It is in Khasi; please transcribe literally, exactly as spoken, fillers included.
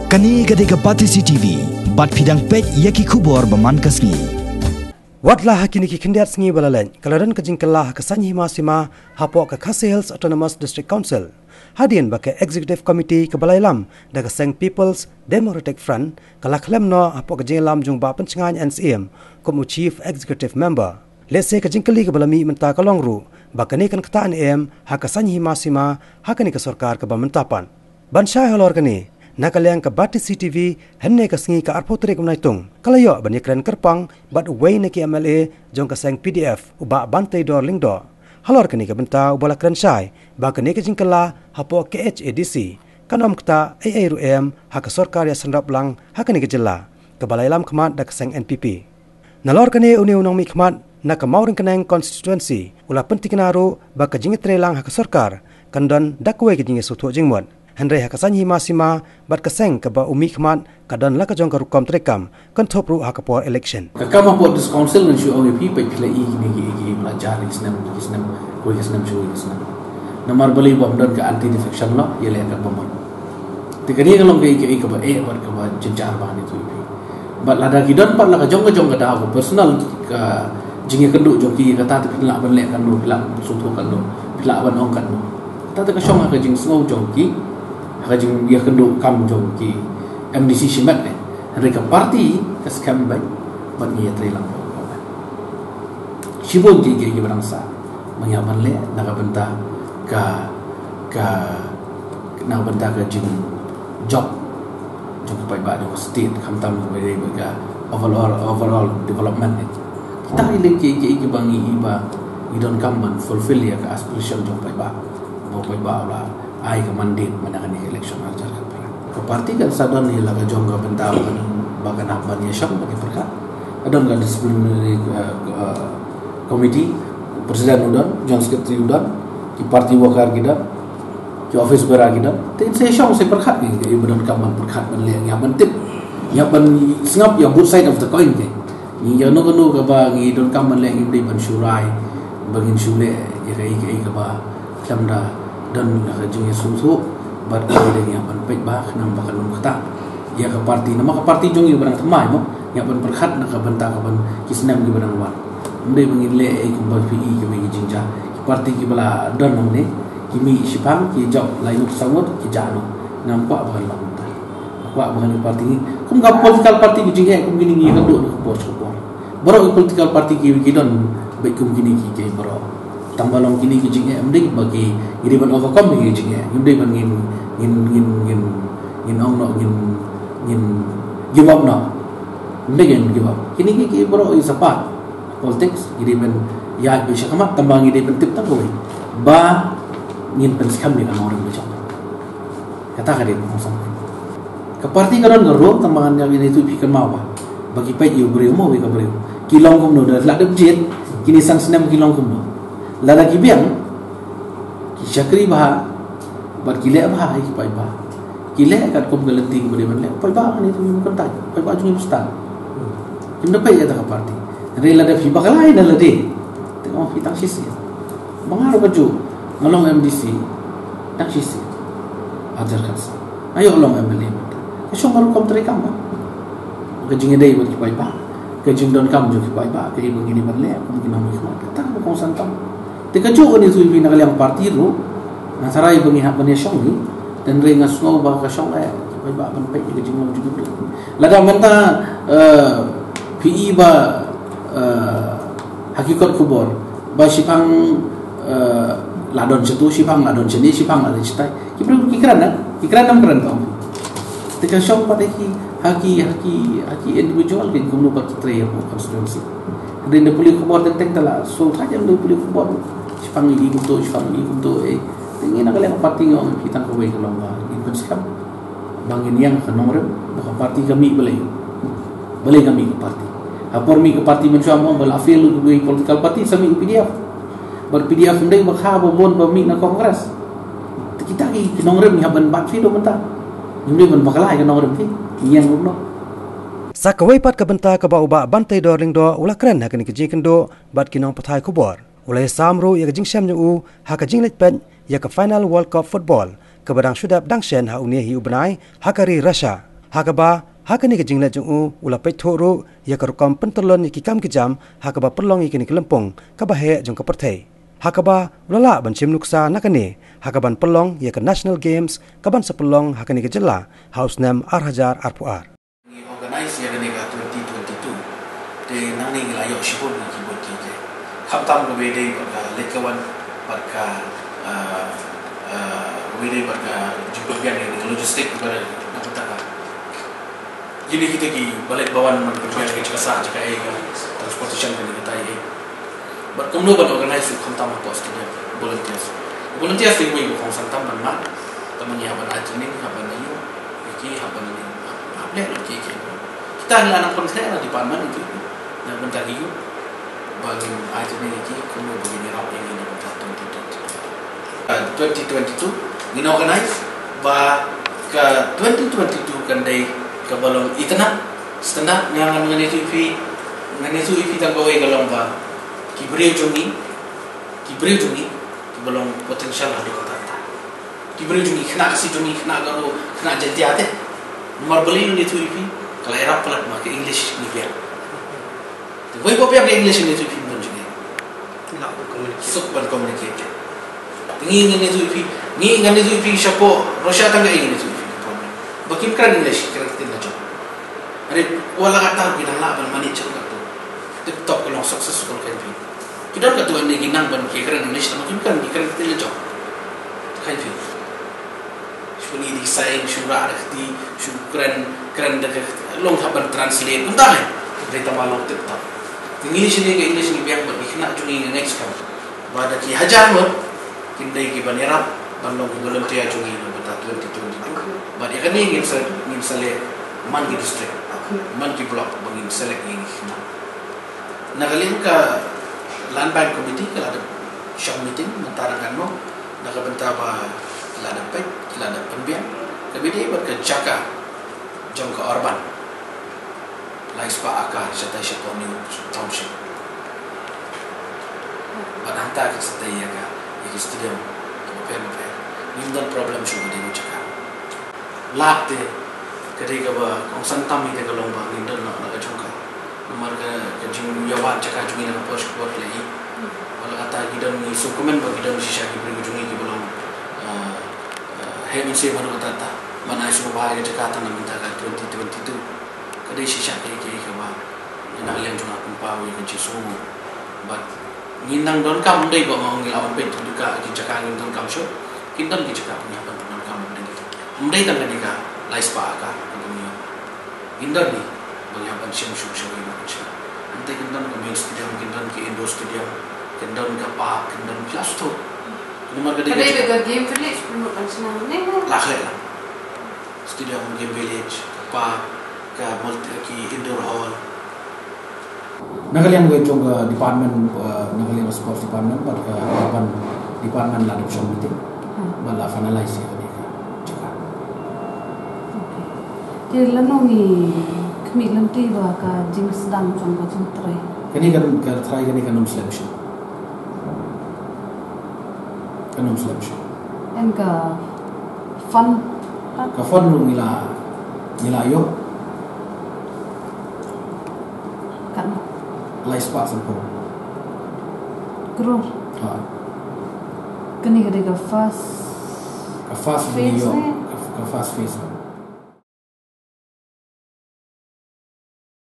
Kane ka dei ka Batesi T V, bad phi dang peit ïa ki khubor ba man ka sngi. Wat la ha kine ki khyndiat sngi ba la leit, ka la don ka jingkylla ha ka saiñ hima sima hapoh ka Khasi Hills Autonomous District Council. Hadien ba ka Executive Committee kaba la ïalam da ka seng People's Democratic Front ka la khlem noh hapoh ka jingïalam jong u Bah Pynshngaiñ N C M kum u Chief Executive Member. Lehse ka jingkylli kaba la mih mynta ka long ruh ba kane kan ktah ne em ha ka saiñ hima sima ha kane ka sorkar kaba mynta pat. Ban shai halor kane, na ka liang ka Batesi T V, hynne ka sngi ka arphew tarik u Naitung ka la ïoh ban ïakren kyrpang bad uwei na ki M L A jong ka seng P D F, u Bah Banteidor Lyngdoh. Halor kane ka bynta uba la kren shai ba kane ka jingkylla hapoh K H A D C kan ym ktah ei ei ruh em ha ka sorkar ïasynrap lang ha kane ka jylla, kaba la ïalam khmat da ka seng N P P. Nalor kane, une u nongmihkhmat na ka Mawryngkneng constituency u la pyntikna ruh ba ka jingïatreilang ha ka sorkar kan don da kawei ka jingïasngewthuh jingmut. Hynrei ha ka saiñ hima sima bad ka seng kaba u mihkhmat ka don la ka jong ka rukom treikam, kynthup ruh ha ka por election. Ka kam hapoh District Council ngan shu ong ïa phi, peit phi la i kine ki, ki la jar ki snem, ki snem, kawei ka snem sha kawei ka snem. Namar balei? Ba ym don ka anti defection law ïaleh katba mon. Te kane ka long kaei kaei kaba eh bad kaba jynjar ba ngi ïathuh ïa phi. Bad lada ki don pat la ka jong ka jong ka daw ka personal, ka jingïakynduh jong ki, kata te phi lah ban leh katno, phi lah ban sngewthuh katno, phi lah ban ong katno. Kata te ka shong ha ka jingsngew jong ki, ha ka jingïakynduh kam jong ki M D C shimet eh. Hynrei ka party ka skhem beit bad ngi ïatreilang. Shibun kiei kiei kiba dang sah ba ngi hap ban leh na ka bynta ka, ka, na ka bynta ka jingjop jong ka paidbah jong ka state, khamtam kaba dei bad ka overall, overall development. Kita ki leh kiei kiei kiba ngi i ba ngi donkam ban fulfill ïa ka aspiration jong ka paidbah. Ba ka paidbah u la ai ka mandate mynta kane ka election ar hajar khatphra. Ka party kan sa don ïa la ka jong ka bynta ba kan, ba kan hap ban ïashong bad ïapyrkhat. Ka don ka disciplinary, uh, uh, committee, president u don, joint secretary u don, ki party worker ki don, ki office bearer ki don. Te sa ïashong sa ïapyrkhat, ngi, ngi ba donkam ban pyrkhat ban leh, ngi hap ban tip, ngi hap ban sngap ïa both side of the coin te. Ngi ïa kano kano kaba ngi donkam ban leh, ngim dei ban shu rai ba ngin shu leh ïa kaei kaei kaba khlem da don la ka jingïasngewthuh bad ka dei, ngi hap ban peit bha khnang ba kan ym ktah ïa ka party. Namar ka party jong ngi ba dang thymmai mo, ngi hap ban pyrkhat na ka bynta ka ban ki snem kiba dang wan. Ym dei ba ngin leh ei kumba phi i kiba ki jingjia. Ki party kiba la don hangne ki mih shipang, ki jop lai ngut saw ngut, ki jah noh. Ngam kwah ba kan long kumta. Kwah ba ngi party ngi, kum ka political party ki jingeh kum kine ngi ïakynduh na ka por sha ka por. Baroh ki political party ki, ki don beit kum kine ki, ki baroh. Tang ba long kine ki jingeh, ym dei ba ki, ngi dei ban overcome ki jingeh. Ym dei ba ngin, ngin, ngin, ngin, ngin ong noh, ngin, ngin give up noh. Ym dei ngin give up. Kine ki, ki baroh is a part politics, ngi dei ban ïaid beit sha khmat, tang ba ngi dei ban tip tang kawei, ba ngin pynskhem ïa ka nongrim ka jong. Kata ka dei ka kongsan. Ka party ka don ka role, tang ba ngan ïa ïathuh ïa phi kynmaw ba, ba ki peit ïa u briew mo, ïa ka briew. Ki long kumno, da la dep jied kine san snem ki long kumno. Lada ki biang, ki shakri bha bad ki leh bha ïa ki paidbah. Ki leh katkum ka lynti kaba dei ban leh, paidbah ngan ïathuh ïa phi mynta, paidbah jong ngi ba stad. Kim da peit ïa kata ka party. Hynrei lada phi bakla ïa na lade, te nga ong phi tang shisien. Ba nga ruh kajuh, nga long M D C tang shisien. Ar hajar khatsan nga ïoh long M L A mynta. Ka shong ka rukom treikam ba, ka jingïadei bad ki paidbah, ka jingdonkam jong ki paidbah, kaei ba ngi dei ban leh kum ki nongmihkhmat, kata ka kongsan tam. Te kajuh ngan ïathuh ïa phi na ka liang party ruh, nga tharai ba ngi hap ban ïashong hi. Hynrei nga sngew ba ka shong eh, ki paidbah ban peit ïa ka jinglong jingim. Lada mynta, eh, phi i ba, eh, ha ki kot khubor ba shipang, eh, la don shatu, shipang la don shane, shipang la don shatai. Ki briew ki kren, eh? Ki kren, ym kren, ka ong. Te ka shong pat ha ki, ha ki, ha ki, ha ki individual, ki kumno pat ki trei hapoh constituency. Hynrei da pule khubor teng teng te la shu thait, ym da pule khubor. Shipang i kumto, shipang i kumto, eh. Te ngi na ka liang party nga ong ïa phi tang kawei ka long ba ngin pynskhem ba ngin ïeng ka nongrim, ba ka party ka mih balei. Balei ka mih ka party. Ha por mih ka party mynshuwa mo ba la fail ïa ka political party, sa mih u P D F. Bad P D F ym dei ba kha ba bun ba mih na Congress. Te kita ki, ki nongrim ngi hap ban bat phi ruh mynta. Ngim dei ban bakla ïa ka nongrim phi. Ngi ïeng ruh noh. Sa kawei pat ka bynta kaba u Bah Banteidor Lyngdoh u la kren ha kane ka jingïakynduh bad ki nongpathai khubor. U la ïasam ruh ïa ka jingshem jong u ha ka jingleit peit ïa ka final World Cup Football kaba dang shu dep dang shen ha une hi u bnai ha ka ri Russia. Ha kaba ha kane ka jingleit jong u, u la peit thuh ruh ïa ka rukom pyntyllun ïa ki kam ki jam ha kaba pynlong ïa kane ka lympung kaba heh jong ka pyrthei, ha kaba u la lah ban shim nuksa na kane ha kaban pynlong ïa ka National Games kaban sa pynlong ha kane ka jylla ha u snem ar hajar arphew ar. Ngi organise ïa kane ka twenty twenty-two. Te nangne ngi la ïoh shibun ngi ki bud ki te. Khamtam kaba ïadei bad ka leit ka wan bad ka, ah, ah, kaba ïadei bad ka jingpynbiang ïa ka logistic bad na ka bynta ka. Kine kita ki ba leit ba wan man ka jingpynbiang ka jingkasa jingkasa ka transportation ka jingkata ïa. Bad kumno ban organise u khamtam hapoh stadium, volunteers. Volunteers te wei u kongsan tam ban mat, tam ban ïa ban ai training, hap ban ïa, ki hap ban ïa, hap leh lut ki ki. Kita ngi la nang pynkhreh na department itu. Na bynta ki ïa. Ba ngin ai training ïa ki, kumno ba ngin ïarap ïa ngi na bynta twenty twenty-two. Ah, twenty twenty-two, ngin organise, ba ka twenty twenty-two kan dei kaba long itynnad, standard, nga ngan ngan ïathuh ïa phi, ngan ïathuh ïa phi tang kawei ka long ba, ki briew jong ngi, ki briew jong ngi, kiba long potential haduh katta katta. Ki briew jong ngi khynnah Khasi jong ngi, khynnah Garo, khynnah Jaintia te. Namar balei ngan ïathuh ïa phi, ka la ïarap palat ma ka English ngi biang. Te wei ba biang ka English ngan ïathuh ïa phi ban jong ngi. Suk ban communicate. Te ngi ngan ïathuh ïa phi, ngi ngan ïathuh ïa phi shapoh Russia tang ka ngan ïathuh ïa phi. Ba kim kren English, kren ktien la jong. Hynrei wat la katta ki dang lah ban manage shapoh katta. Tip top ka long successful campaign. Ki don katto katne ki nang ban ki kren English, tang ma kim kren, ki kren ktien la jong. Kren phi. Shu ni di sign, shu rah da kti, shu kren, kren da ka long hap ban translate. Kumta kan. Dei tang ma long tip top. English ni ka English ngi biang bad ki khynnah jong ngi nga ngeit skhem ba da ki hajar ngut kin dei ki ban ïarap ban long ki volunteer jong ngi na bynta twenty twenty-two. Bad ïa kane ngin sa, ngin sa leh man ki district, man ki block ba ngin select ïa ki khynnah. Na ka liang ka Land Bank Committee ka la dep shong meeting mynta, na ka, na ka bynta ba ki la dep peit, ki la dep pynbiang kaba ïadei bad ka jaka jong ka urban. Lai spah acre shatai shapoh New Township. Bad hangta kin sa tei ïa ka, ïa ka stadium bapher bapher. Ngim don problem shuh ïa ka jaka. Lad te ka dei kaba kongsan tam ïa ka long ba ngin don na ka jong ka. Namar ka, ka jingïawad jaka jong ngi na ka por sha ka por ka la ïoh. Wat la katta ki don, ngi sngewkmen ba ki don shisha ki briew jong ngi kiba long, ah, ah, heh mynsiem haduh katta katta ban ai sngewbha ïa ka jaka tang na bynta ka twenty twenty-two. Ka dei shisha kaei kaei kaba na ka liang jong nga pynpaw ïa ka jingsngewnguh. Bad ngin nang donkam, ym dei ba ma ngi la wan peit tu ka ki jaka ngin donkam shuh. Kin don ki jaka pynïap ban donkam, ym dei. Ym dei tang kane ka lai spah acre kaba ngi ïoh. Kin don ni ba ngi hap ban shim shuh shuh ïa ka jaka. Hangta kin don ka main stadium, kin don ki indoor stadium, kin don ka park, kin don ki la shuh. Namar ka dei ka jaka game village pynmut ban shnang ne. La khleh la. Stadium, game village, park, ka multi, ki indoor hall. Na ka liang ka jong ka department, uh, na ka liang ka sports department bad ka urban department la dep shong meeting. Hmm. Bad la finalize ïa kane ka jaka. Okay. Te lano ngi khmih lynti ba ka jingsdang jong ka jingtrei? Kane ka, ka trai kane kan ym slem shuh. Kan ym slem shuh. Ïa ka fund? Ka fund ruh ngi la, ngi la ïoh. Katno? Lai spah sanphew. Crore? Ha. Kane ka dei ka first phase ne? Ka first phase ngi ïoh, ka, ka first phase.